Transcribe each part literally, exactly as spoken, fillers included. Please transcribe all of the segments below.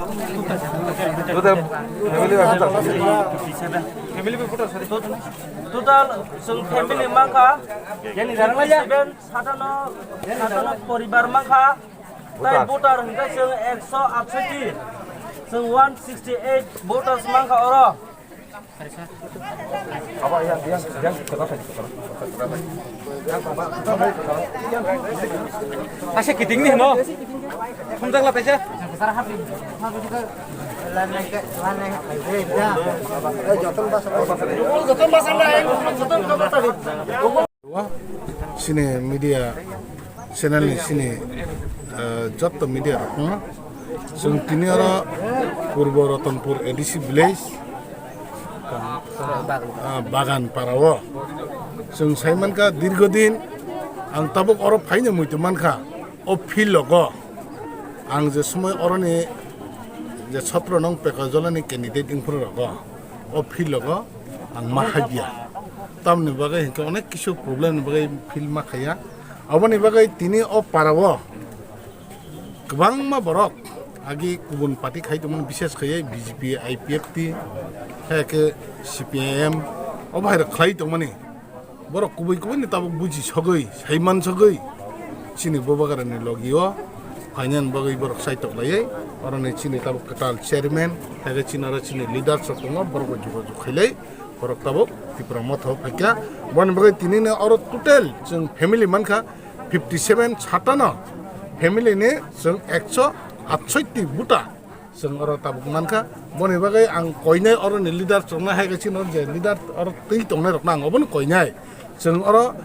Total family bai voter. Total chwng family mankha seven, satano, satano poribar mankha. Tai voter hwnkhe chwng ekso atsoti, chwng one sixty eight voters mankha oro. Asa kiting ni hino. Thumjak la taisa. Sini media channel ni sini, eh, jotto media rok no. Chwng tini oro Purbo Ratanpur A D C village, ah, Bagan para o. Chwng sai mankha dirgo din ang tabuk oro phaina muitu mankha o field logo. Ang je somoi oroni je sotro nong Pekajolani candidate wngphuru rogo o field logo ang ma haiya. Tamni bagwi hinkhe onek kisu problem ni bagwi field ma khaiya. Aboni bagwi tini o para o kwbangma borok agi kubun party khai tongmani, bishes khaiwi B J P, I P F T, hai khe C P I M, o bahai rok khlai tongmani. Borok kubui kubui ni tabuk buji sogwi, saiman sogwi chini bubagrani logi o phainani bagwi borok saitok laiwi, oroni chini tabuk kwtal chairman, hai khe chini oro chini leaders rok tongo, borok bai jogajog khailai. Borok tabuk Tipra Motha o phaikha. Boni bagwi tini no oro total chwng family mankha fifty seven, satano family ni chwng ekso atsoti buta chwng oro tabuk mankha. Boni bagwi ang koinai oroni leader chwngno hai khe chini oro je leader oro twi tongnai rokno ang obono koinai. Chwng oro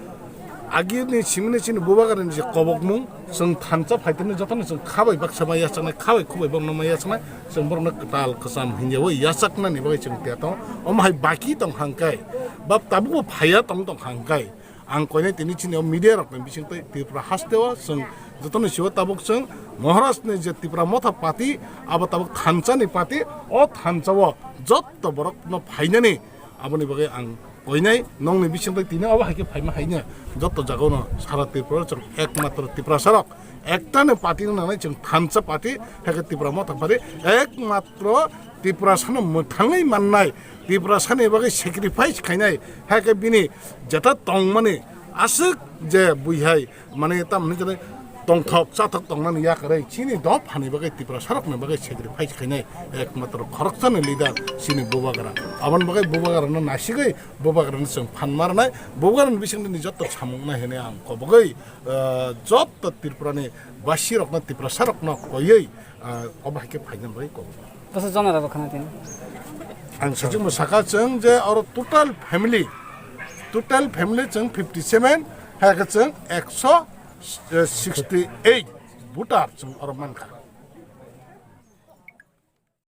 agini simini chini bubagrani je kobokmung, chwng thansa phaitani jotono chwng khabai baksa ma yachaknai, khabai khubai bokno ma yachaknai, chwng borokno kwtal kwcham hinjawi yachaknani bagwi chwng tiya tongo. Omo hai baki tong hangkai, ba tabukbo phaiya tong tong hangkai, ang koinai tini chini o media rokni bisingtwi Tripura hasteo chwng jotono siwo tabuk chwng Maharajni je Tipra Motha party, abo tabuk thansani party, o thansao jotto borokno phainani aboni bagwi ang koinai nongni bisingtwi tini obo hai khe phaima haino jotto jagao no sara Tripura chwng ekmatro Tiprasa rok ektani party no nangnai, chwng thansa party, hai khe Tipra Motha party ekmatro Tiprasano mwthangwi mannai, Tiprasani bagwi sacrifice khainai, hai khe bini jeta tongmani aswk je buihai mane tamo hinwi tongthok chathok tongnani yakarwi chini dophani bagwi Tiprasarokni bagwi sacrifice khainai ekmatro khoroksani leader chini bubagra. Aboni bagwi bubagrano nasigwi bubagrani chwng phan marnai, bubagrani bisingtwi jotto samung nai hwnwi ang kobogwi, ah, jotto Tripurani basirokno, Tiprasarokno koiwi, ah, obo hai khe phainani bagwi kobogwi. Bwsa jona rok khana tini. Ang sachimo saka chwng je oro total family, total family chwng fifty seven, hai khe chwng ekso sixty eight voter chwng oro mankha.